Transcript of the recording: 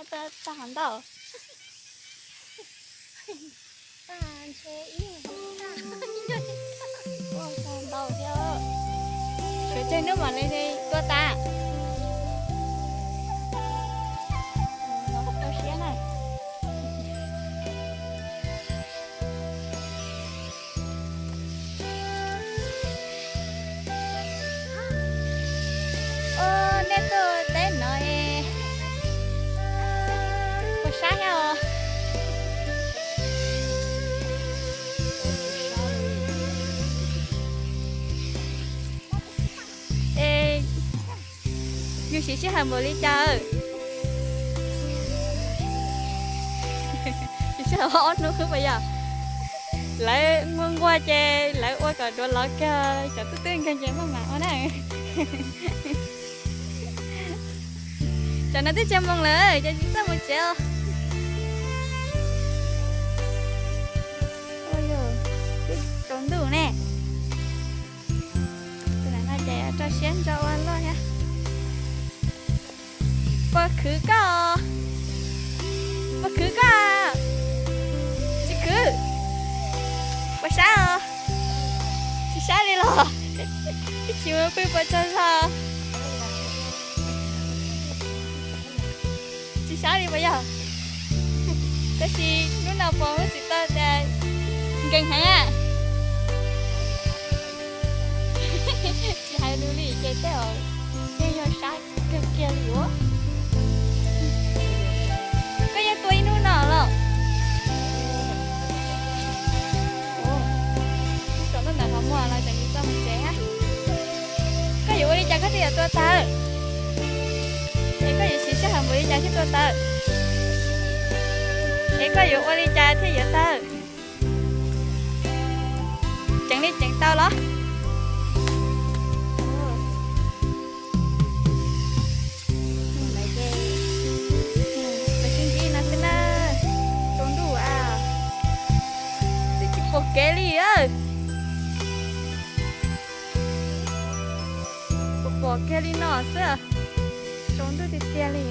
Tag ntau. Ntau thiab. Sawv tseg hnub mam li tua tas. Rau siab na. Ua nej tuaj teb no es puas sab thiab os? Es yus siv sij hawm npaum li cas? Siv sij hawm ob hnub xwb puas yog? Lawv nquag nquag ces lawv ua kom duav lov kiag, cov twb twb nkeeg ces maj mam ua na. Tsam no twb tsaus moos lawm ces tsis txawj mus tsev os. Ua yog twb tsaus ntuj ne. Tus no ces rau siab ntso ua luaj thiab. Puas khwv koj? Puas khwv koj? Tsis khwv. Puas sab os? Tsis sab li los? Ib tsis mus pw puas tsaug zog? Tsis sab li puas yog? Tab sis hnub no puas hub tsis tau tias nkees heev a? Tsis hais lus li ces tej zaum yeej yog sab kawg kiag li os. Koj yeej tua ib hnub no los? Ua, ib tom ntawm qhov muag los tseem tsis txawj mus tsev na. Koj yuav ua li cas koj thiaj yuav tua tawg? Es koj yuav siv sij hawm npaum li cas thiaj tua tawg? Es koj yuav ua li cas thiaj yuav tawg? Ceev li ceev tau los? Lawv sib ntsib no xwb na. Tsaus ntuj a, twb tsis pom kev li. Pom pom kiag li no xwb, tsaus ntuj tiag tiag li.